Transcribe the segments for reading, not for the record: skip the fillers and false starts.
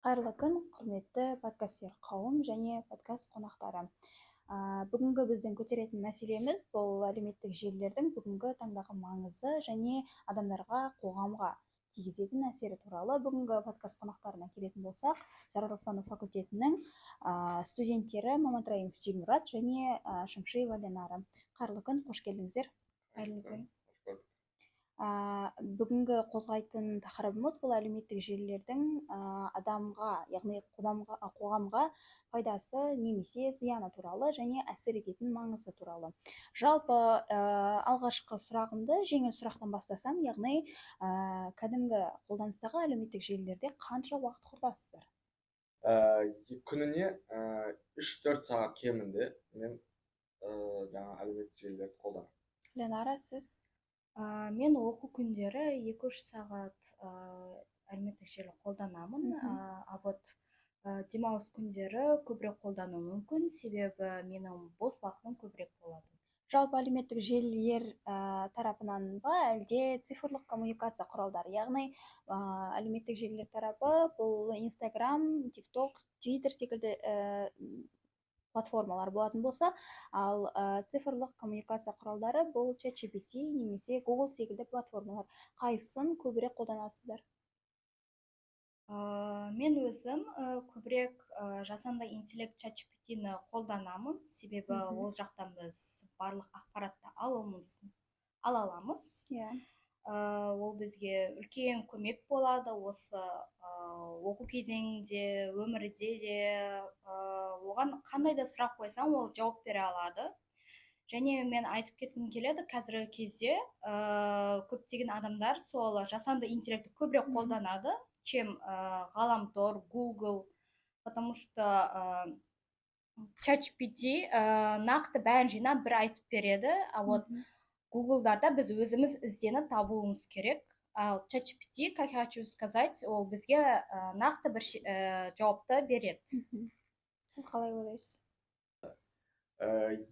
Қайырлы күн, құрметті подкастер қауым және подкаст қонақтары! Бүгінгі біздің көтеретін мәселеміз бұл әлеуметтік желілердің бүгінгі таңдағы маңызы және адамдарға, қоғамға тигізетін әсері туралы. Бүгінгі подкаст қонақтарына келетін болсақ, жаратылыстану факультетінің студенттері Маматрайымов Дилмұрат және Шамшиева Ленара. Қайырлы күн, қош келдіңіздер! Қайырлы күн! Бүгінгі қозғайтын тақырыбымыз бұл әлеуметтік желілердің адамға, яғни қоғамға пайдасы немесе зияны туралы және әсер ететін маңызы туралы. Жалпы, алғашқы сұрағымды жеңіл сұрақтан бастасам, яғни кәдімгі қолданыстағы әлеуметтік желілерде қанша уақыт құртасыздар? Күніне 3-4 сағат кемінде мен жаңа әлеуметтік желілерді қолданамын. Ленара, сіз? Мен оқу күндері 2-3 сағат әлеуметтік желі қолданамын. А вот демалыс күндері көбірек қолдануым мүмкін, себебі менің бос уақытым көбірек болады. Жалпы, әлеуметтік желілер тарапынан ба, әлде цифрлық коммуникация құралдары, яғни әлеуметтік желілер тарапы бұл Инстаграм, Тикток, Твиттер секілді платформалар болатын болса, ал цифрлық коммуникация құралдары бұл ChatGPT немесе Google секілді платформалар, қайсысын көбірек қолданасыздар? Мен өзім көбірек жасанды интеллект ChatGPT-ні қолданамын, себебі ол жақтан біз барлық ақпаратты ала аламыз. Ол бізге үлкен көмек болады осы оқу кезеңінде, өмірде де. Оған қандай да сұрақ қойсаң, ол жауап бере алады. Және мен айтып кеткім келеді, қазіргі кезде көптеген адамдар сол жасанды интеллектті көбірек қолданады, чем ғаламтор, Google, потому что ChatGPT нақты бәрін жинап, бір айтып береді, а вот Гуглдарда біз өзіміз ізденіп табуымыз керек. Ал ChatGPT, как я хочу сказать, ол бізге нақты бір жауапты береді. Сіз қалай ойлайсыз?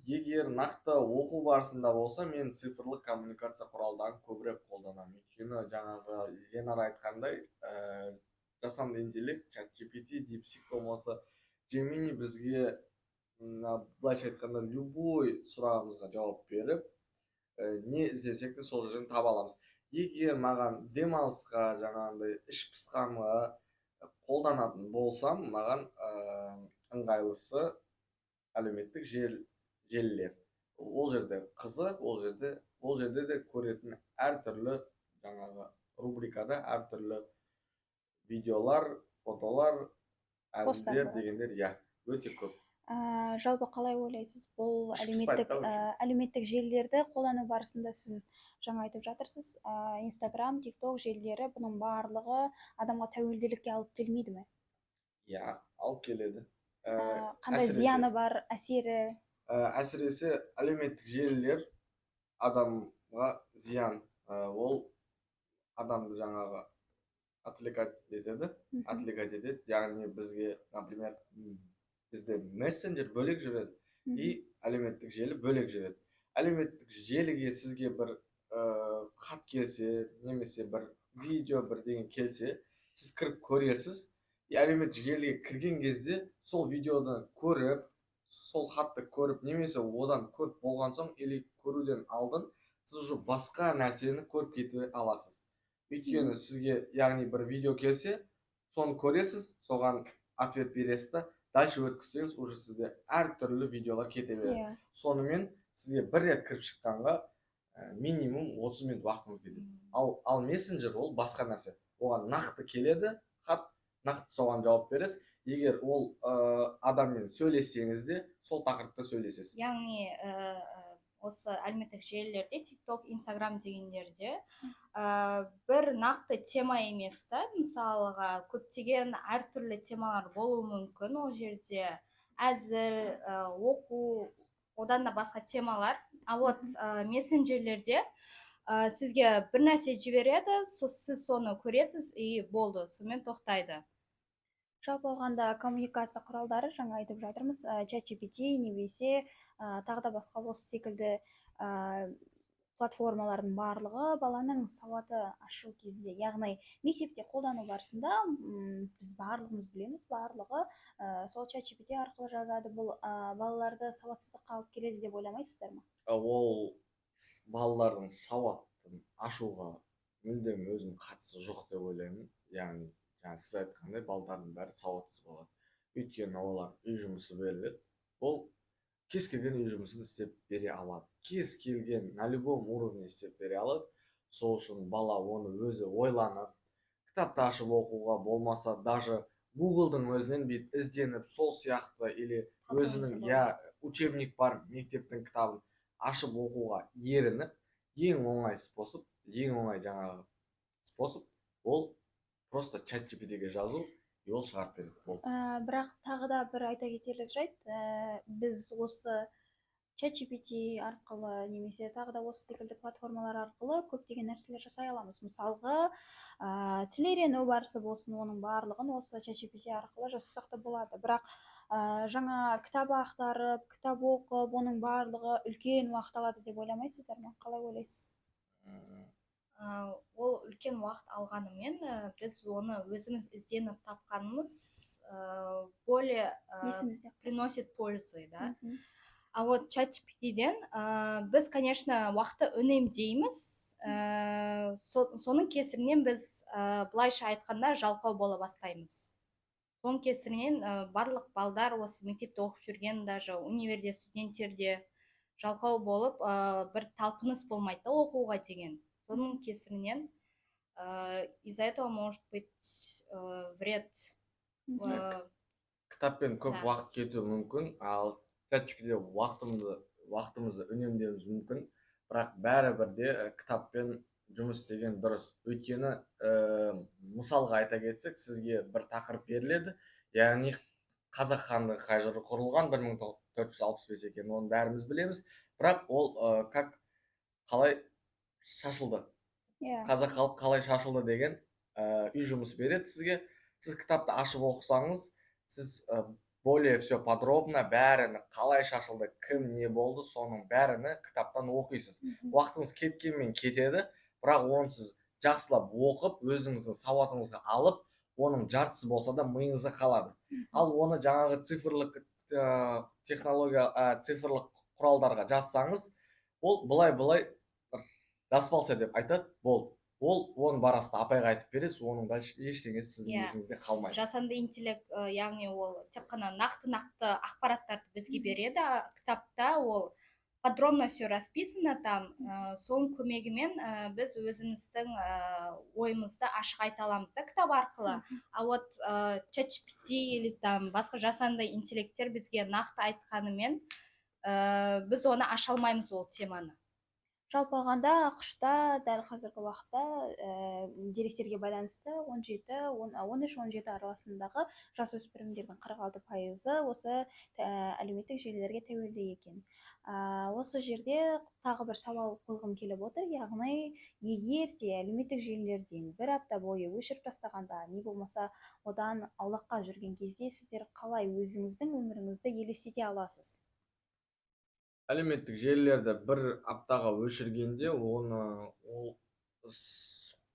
Егер нақты оқу барысында болса, мен цифрлық коммуникация құралдарын көбірек қолданамын, өйткені жаңағы Ленар айтқандай, жасанды интеллект, ChatGPT, DeepSeek болмаса Gemini бізге мына, былайша айтқанда, любой сұрағымызға жауап беріп, не іздесек те, сол жерден таба аламыз. Егер маған демалысқа, жаңағындай іш пысқанға қолданатын болсам, маған ыңғайлысы әлеуметтік желілер. Ол жерде қызық, ол жерде де көретін әртүрлі жаңағы рубрикада әртүрлі видеолар, фотолар, посттар әзілдер болады. Дегендер, иә, өте көп. Жалпы қалай ойлайсыз, бұл Іш пыспайды әлеуметтік да, в общем. Әлеуметтік желілерді қолдану барысында сіз жаңа айтып жатырсыз, Инстаграм, Тикток желілері, бұның барлығы адамға тәуелділікке алып келмейді ме? Иә, алып келеді. Қандай зияны бар, әсері? Әсіресе әлеуметтік желілер адамға зиян. Ол адамды жаңағы отвлекать етеді, отвлекать етеді, яғни бізге, например, бізде мессенджер бөлек жүреді и әлеуметтік желі бөлек жүреді. Әлеуметтік желіге сізге бір хат келсе немесе бір видео, бірдеңе келсе, сіз кіріп көресіз и әлеуметтік желіге кірген кезде сол видеоны көріп, сол хатты көріп немесе одан көріп болған соң или көруден алдын сіз уже басқа нәрсені көріп кете аласыз, өйткені сізге, яғни, бір видео келсе, соны көресіз, соған ответ бересіз да, дальше өткізсеңіз, уже сізде әртүрлі видеолар кете береді. Сонымен сізге бір рет кіріп шыққанға минимум 30 минут уақытыңыз кетеді. Ал мессенджер ол басқа нәрсе, оған нақты келеді хат, нақты соған жауап бересіз. Егер ол адаммен сөйлессеңіз де, сол тақырыпта сөйлесесіз. Яғни осы әлеуметтік желілерде, Тикток, Инстаграм дегендерде бір нақты тема емес та, мысалға, көптеген әртүрлі темалар болуы мүмкін. Ол жерде әзіл, оқу, одан да басқа темалар. А вот мессенджерлерде сізге бір нәрсе жібереді, сіз соны көресіз и болды, сонымен тоқтайды. Жалпы алғанда, коммуникация құралдары, жаңа айтып жатырмыз, ChatGPT немесе тағы да басқа осы секілді платформалардың барлығы баланың сауаты ашу кезінде, яғни мектепте қолдану барысында, біз барлығымыз білеміз, барлығымыз білеміз, барлығы сол ChatGPT арқылы жазады. Бұл балаларды сауатсыздыққа алып келеді деп ойламайсыздар ма? Ол балалардың сауатын ашуға мүлдем өзінің қатысы жоқ деп ойлаймын. Яғни жаңа сіз айтқандай, балдардың бәрі сауатсыз болады, өйткені олар үй жұмысы беріледі, ол кез келген үй жұмысын істеп бере алады, кез келген, на любом уровне істеп бере алады. Сол үшін бала оны өзі ойланып, кітапты ашып оқуға болмаса, даже Гуглдың өзінен бүйтіп ізденіп, сол сияқты, или өзінің, иә, учебник бар, мектептің кітабын ашып оқуға ерініп, ең оңай способ, ең оңай жаңағы способ ол просто Чат ге жазу, и ол шығарып береді, болды. Бірақ тағы да бір айта кетерлік жайт, біз осы ChatGPT арқылы немесе тағы да осы секілді платформалар арқылы көптеген нәрселер жасай аламыз. Мысалға, тіл үйрену барысы болсын, оның барлығын осы ChatGPT арқылы жасасақ та болады. Бірақ жаңа кітап ақтарып, кітап оқып, оның барлығы үлкен уақыт алады деп ойламайсыздар ма? Қалай ойлайсыз? Ол үлкен уақыт алғанымен, біз оны өзіміз ізденіп тапқанымыз более есімізде приносит пользы, да. А вот Чат GPT-ден біз, конечно, уақытты үнемдейміз, соның кесірінен біз, былайша айтқанда, жалқау бола бастаймыз. Соның кесірінен барлық балдар, осы мектепте оқып жүрген, даже универде студенттер де жалқау болып, бір талпыныс болмайды да оқуға деген. Соның кесірінен, из-за этого может быть вред. Кітаппен көп уақыт кетуі мүмкін, ал Чат уақытымызды үнемдеуіміз мүмкін. Бірақ бәрібір де кітаппен жұмыс істеген дұрыс, өйткені мысалға айта кетсек, сізге бір тақырып беріледі, яғни Қазақ хандығы қай жылы құрылған, 1465 екенін, оны бәріміз білеміз. Бірақ ол как, қалай шашылды, қазақ халық қалай шашылды деген үй жұмысы береді сізге. Сіз кітапты ашып оқысаңыз, сіз более все подробно, бәріні, қалай шашылды, кім, не болды, соның бәріні кітаптан оқисыз. Уақытыңыз кеткенмен кетеді, бірақ оны сіз жақсылап оқып, өзіңіздің сауатыңызға алып, оның жартысы болса да миыңызда қалады. Ал оны жаңағы цифрлық технология, цифрлық құралдарға жазсаңыз, ол былай былай распался деп айтады, болды. Ол оны барасыз да апайға айтып бересіз, оның дальше ештеңесі сіздің есіңізде қалмайды. Жасанды интеллект, яғни ол тек қана нақты нақты ақпараттарды бізге береді, а кітапта ол подробно все расписано там. Соның көмегімен біз өзіміздің ойымызды ашық айта аламыз да кітап арқылы. А вот Чат GPT или там басқа жасанды интеллекттер бізге нақты айтқанымен, біз оны аша алмаймыз, ол теманы. Жалпы алғанда, АҚШ-та дәл қазіргі уақытта деректерге байланысты 17, 13-17 арасындағы жасөспірімдердің 46%-ы осы әлеуметтік желілерге тәуелді екен. Осы жерде тағы бір сауал қойғым келіп отыр, яғни егер де әлеуметтік желілерден бір апта бойы өшіріп тастағанда, не болмаса одан аулаққа жүрген кезде сіздер қалай өзіңіздің өміріңізді елестете аласыз? Әлеуметтік желілерді бір аптаға өшіргенде, оны ол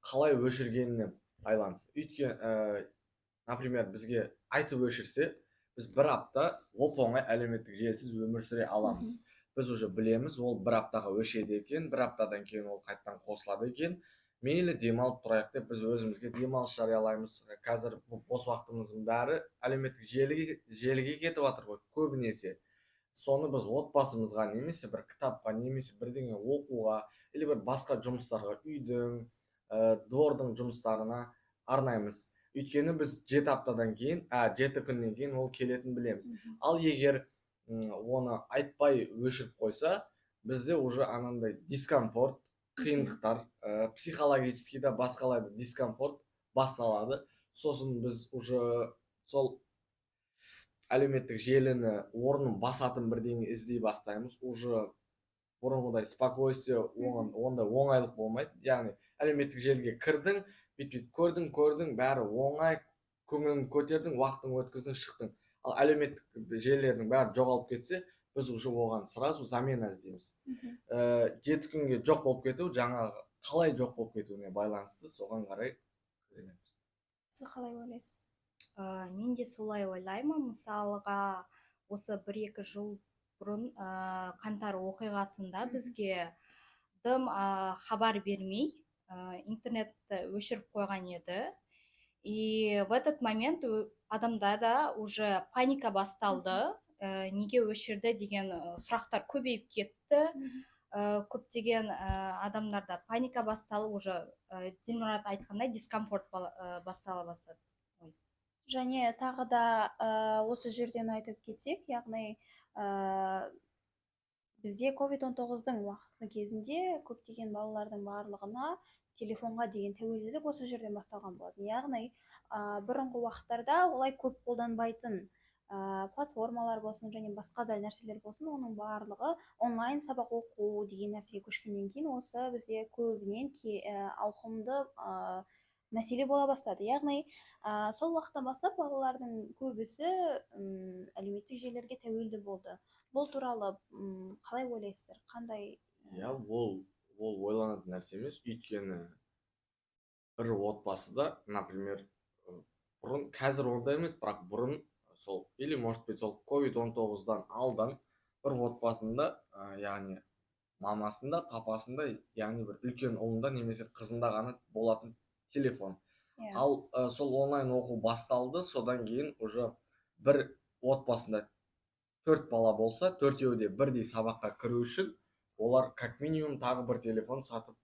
қалай өшіргеніне байланысты. Өйткені например, бізге айтып өшірсе, біз бір апта оп оңай әлеуметтік желісіз өмір сүре аламыз. Біз уже білеміз, ол бір аптаға өшеді екен, бір аптадан кейін ол қайтадан қосылады екен, мейлі, демалып тұрайық деп, біз өзімізге демалыс жариялаймыз. Қазір бұл бос уақытымыздың бәрі әлеуметтік желіге кетіп жатыр ғой көбінесе. Соны біз отбасымызға немесе бір кітапқа, немесе бірдеңе оқуға или бір басқа жұмыстарға, үйдің, двордың жұмыстарына арнаймыз, өйткені біз 7 аптадан кейін, 7 күннен кейін ол келетінін білеміз. Ал егер оны айтпай өшіріп қойса, бізде уже анандай дискомфорт, қиындықтар, психологический да, басқалай да дискомфорт басталады. Сосын біз уже сол әлеуметтік желіні орнын басатын бірдеңе іздей бастаймыз. Уже бұрынғыдай спокойствие, оған ондай оңайлық болмайды. Яғни әлеуметтік желіге кірдің, бүйтіп бүйтіп көрдің, көрдің, бәрі оңай, көңіліңді көтердің, уақытыңды өткіздің, шықтың. Ал әлеуметтік желілердің бәрі жоғалып кетсе, біз уже оған сразу замена іздейміз. 7 күнге жоқ болып кету жаңағы қалай жоқ болып кетуіне байланысты, соған қарай көреміз. Сіз қалай ойлайсыз? Мен де солай ойлаймын. Мысалға, осы 1-2 жыл бұрын қаңтар оқиғасында бізге дым хабар бермей, интернетті өшіріп қойған еді. И в этот момент адамдарда уже паника басталды, неге өшірді деген сұрақтар көбейіп кетті. Көптеген адамдарда паника басталып, уже Дилмұрат айтқандай, дискомфорт бастала бастады. Және тағы да осы жерден айтып кетсек, яғни бізде COVID-19-дың уақыты кезінде көптеген балалардың барлығына телефонға деген тәуелділік осы жерден басталған болатын. Яғни бұрынғы уақыттарда олай көп қолданбайтын платформалар болсын және басқа да нәрселер болсын, оның барлығы онлайн сабақ оқу деген нәрсеге көшкеннен кейін, осы бізде көбінен ауқымды мәселе бола бастады. Яғни сол уақыттан бастап балалардың көбісі әлеуметтік желілерге тәуелді болды. Бұл туралы қалай ойлайсыздар, қандай? Иә, ол ойланатын нәрсе емес, өйткені бір отбасыда, например, бұрын, қазір ондай емес, бірақ бұрын сол или, может быть, сол COVID-19-дан алдын бір отбасында, яғни мамасында, папасында, яғни бір үлкен ұлында немесе қызында ғана болатын телефон. Ал сол онлайн оқу басталды, содан кейін уже бір отбасында төрт бала болса, төртеуі де бірдей сабаққа кіру үшін олар как минимум тағы бір телефон сатып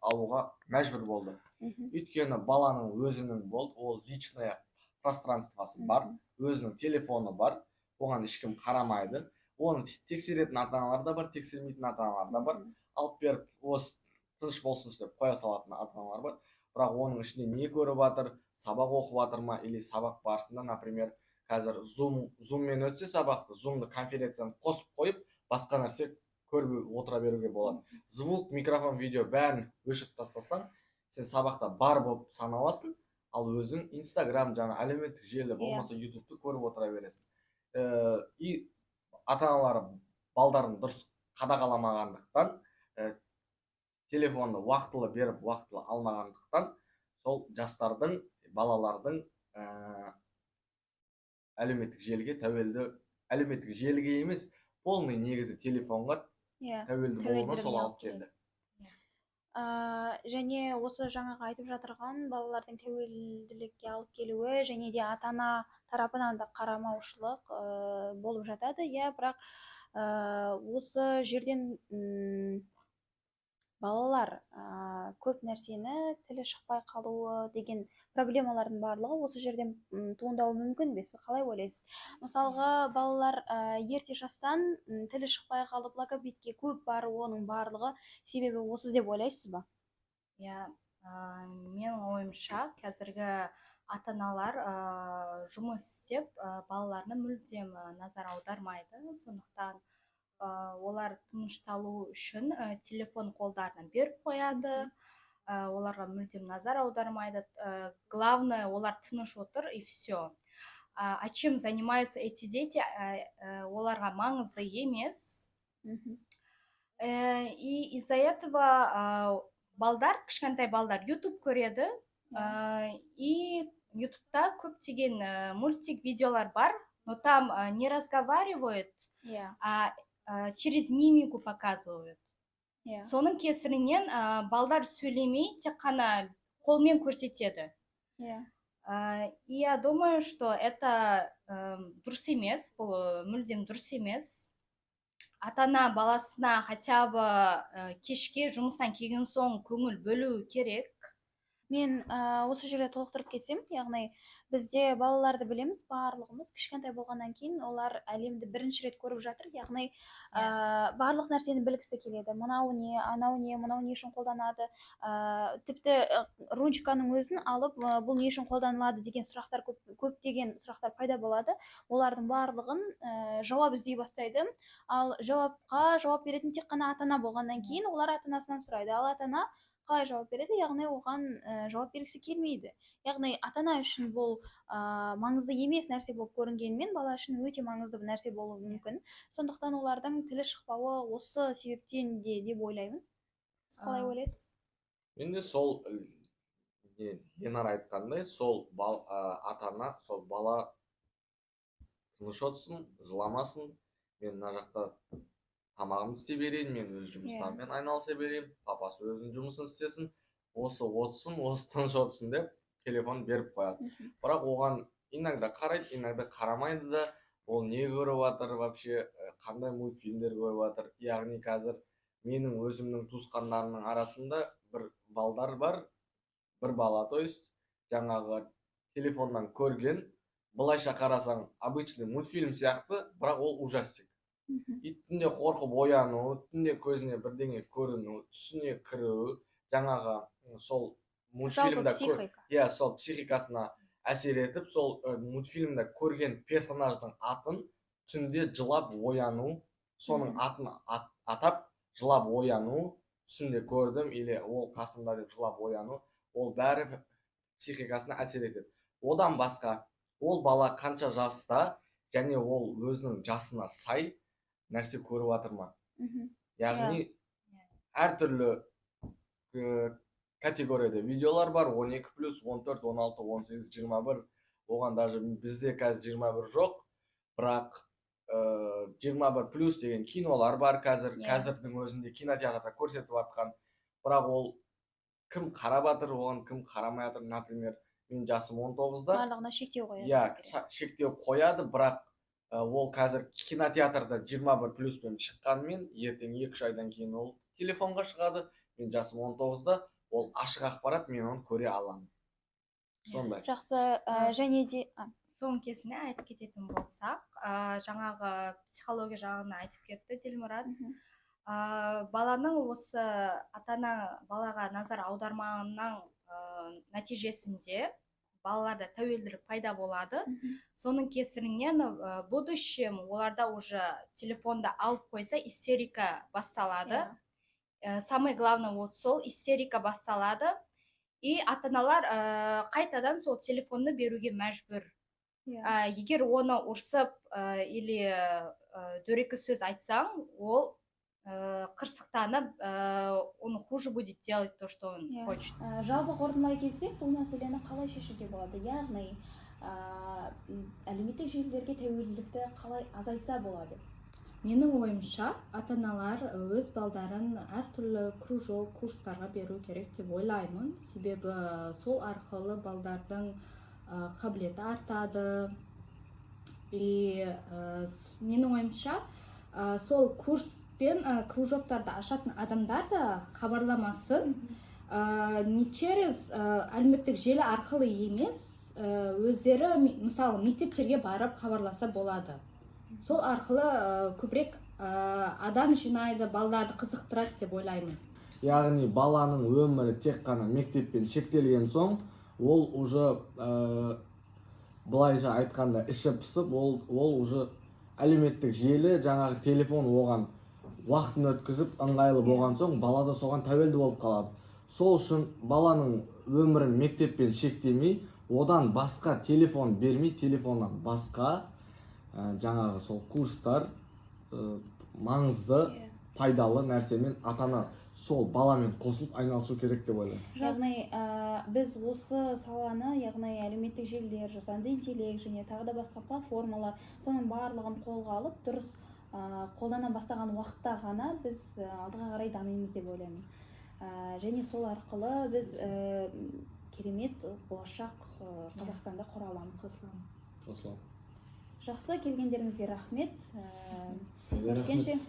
алуға мәжбүр болды. Өйткені баланың өзінің болды, ол личное пространствосы бар, өзінің телефоны бар, оған ешкім қарамайды. Оны тексеретін ата аналар да бар, тексермейтін ата аналар да бар. Алып беріп, осы тыныш болсыншы деп қоя салатын ата аналар бар. Бірақ оның ішінде не көріп жатыр, сабақ оқып жатыр ма, или сабақ барысында, например, қазір зуммен өтсе сабақты, зумды, конференцияны қосып қойып, басқа нәрсе көріп отыра беруге болады. Звук, микрофон, видео бәрін өшіріп тастасаң, сен сабақта бар болып саналасың, ал өзің Инстаграм, жаңа әлеуметтік желі, болмаса Ютубты көріп отыра бересің. И ата аналары балдарын дұрыс қадағаламағандықтан, телефонды уақытылы беріп, уақытылы алмағандықтан, сол жастардың, балалардың әлеуметтік желіге тәуелді, әлеуметтік желіге емес, полный негізі телефонға тәуелді болуына сол тәуелділігіне алып алып келді. Және осы жаңағы айтып жатырған балалардың тәуелділікке алып келуі және де ата ана тарапынан да қарамаушылық болып жатады, иә. Бірақ осы жерден балалар көп нәрсені тілі шықпай қалуы деген проблемалардың барлығы осы жерден туындауы мүмкін бе? Сіз қалай ойлайсыз? Мысалға, балалар ерте жастан тілі шықпай қалып, логопедке көп баруының барлығы себебі осы деп ойлайсыз ба? Иә, менің ойымша, қазіргі ата аналар жұмыс істеп, балаларына мүлдем назар аудармайды. Сондықтан олар тынышталу үшін телефон қолдарына беріп қояды, оларға мүлдем назар аудармайды. Главное, олар тыныш отыр, и все. А чем занимаются эти дети, оларға маңызды емес. И из-за этого балдар, кішкентай балдар Ютуб көреді. И Ютубта көптеген мультик видеолар бар, но там не разговаривают, а через мимику показывают. Соның кесірінен балдар сөйлемей, тек қана қолмен көрсетеді. И я думаю, что это дұрыс емес, бұл мүлдем дұрыс емес. Ата ана баласына хотя бы кешке жұмыстан келген соң көңіл бөлу керек. Мен осы жерде толықтырып кетсем, яғни бізде балаларды білеміз барлығымыз, кішкентай болғаннан кейін олар әлемді бірінші рет көріп жатыр, яғни барлық нәрсені білгісі келеді: мынау не, анау не, мынау не үшін қолданады, тіпті ручканың өзін алып, бұл не үшін қолданылады деген сұрақтар, көп, көптеген сұрақтар пайда болады. Олардың барлығын жауап іздей бастайды. Ал жауапқа жауап беретін тек қана ата ана болғаннан кейін, олар ата анасынан сұрайды. Ал ата ана қалай жауап береді? Яғни оған жауап бергісі келмейді. Яғни ата ана үшін бұл маңызды емес нәрсе болып көрінгенімен, бала үшін өте маңызды бір нәрсе болуы мүмкін. Сондықтан олардың тілі шықпауы осы себептен де деп ойлаймын. Сіз қалай ойлайсыз? Мен де сол Не Ленар айтқандай, сол ата ана сол бала тыныш отырсын, жыламасын, мен мына жақта тамағымды істей берейін, мен өз жұмыстарыммен айналыса берейін, папасы өзінің жұмысын істесін, осы отырсын, осы тыныш отырсын деп телефон беріп қояды. Бірақ оған иногда қарайды, иногда қарамайды да. Ол не көріп жатыр вообще, қандай мультфильмдер көріп жатыр? Яғни қазір менің өзімнің туысқандарымның арасында бір балдар бар, бір бала, то есть жаңағы телефоннан көрген, былайша қарасаң, обычный мультфильм сияқты, бірақ ол ужастик. И түнде қорқып ояну, түнде көзіне бірдеңе көріну, түсіне кіру, жаңағы сол Жалпы мультфильмда психика. Иә, сол психикасына әсер етіп, сол мультфильмда көрген персонаждың атын түнде жылап ояну, соның атын атап жылап ояну, түсімде көрдім или ол қасымда деп жылап ояну, ол бәрі психикасына әсер етеді. Одан басқа, ол бала қанша жаста және ол өзінің жасына сай нәрсе көріп жатыр ма? Яғни әртүрлі категорияда видеолар бар: 12 плюс, 14, 16, 18, 21. Оған даже бізде қазір 21 жоқ, бірақ 21 плюс деген кинолар бар қазір. Қазірдің өзінде кинотеатрда көрсетіп жатқан. Бірақ ол кім қарап жатыр, оған кім қарамай жатыр? Например, мен жасым 19-да. Барлығына шектеу қояды. Иә, шектеу қояды, бірақ ол қазір кинотеатрда 21 плюспен шыққанымен, ертең 2-3 айдан кейін ол телефонға шығады. Мен жасым 19-да, ол ашық ақпарат, мен оны көре аламын, сондай. Жақсы, және де Соңғы кезінде айтып кететін болсақ, жаңағы психология жағына айтып кетті Дилмұрат. Баланың осы ата ана балаға назар аудармағанның нәтижесінде балаларда тәуелділік пайда болады. Соның кесірінен в будущем оларда уже телефонды алып қойса, истерика басталады. Самое главное, вот сол истерика басталады, и ата аналар қайтадан сол телефонды беруге мәжбүр. Егер оны ұрсып или дөрекі сөз айтсаң, ол қырсықтанып, он хуже будет делать то, что он хочет. Жалпы қорытындылай келсек, бұл мәселені қалай шешуге болады? Яғни әлеуметтік желілерге тәуелділікті қалай азайтса болады? Менің ойымша, ата аналар өз балдарын әртүрлі кружок, курстарға беру керек деп ойлаймын, себебі сол арқылы балдардың қабілеті артады. И менің ойымша, сол курс пен кружоктарды ашатын адамдар да хабарламасын не через әлеуметтік желі арқылы емес, өздері мысалы, мектептерге барып хабарласа болады. Сол арқылы көбірек адам жинайды, балдарды қызықтырады деп ойлаймын. Яғни баланың өмірі тек қана мектеппен шектелген соң, ол уже былайша айтқанда, іші пысып, ол уже әлеуметтік желі, жаңағы телефон оған уақытын өткізіп, ыңғайлы болған соң, бала да соған тәуелді болып қалады. Сол үшін баланың өмірін мектеппен шектемей, одан басқа телефон бермей, телефоннан басқа жаңағы сол курстар, маңызды, пайдалы нәрсемен ата ана сол баламен қосылып айналысу керек деп ойлаймын. Яғни біз осы саланы, яғни әлеуметтік желілер, жасанды интеллект және тағы да басқа платформалар, соның барлығын қолға алып, дұрыс қолдана бастаған уақытта ғана біз алдыға қарай дамимыз деп ойлаймын. Және сол арқылы біз керемет болашақ Қазақстанда құра аламыз. Қосыламын. Жақсы, келгендеріңізге рахмет. Сізге рахмет. Көріскенше.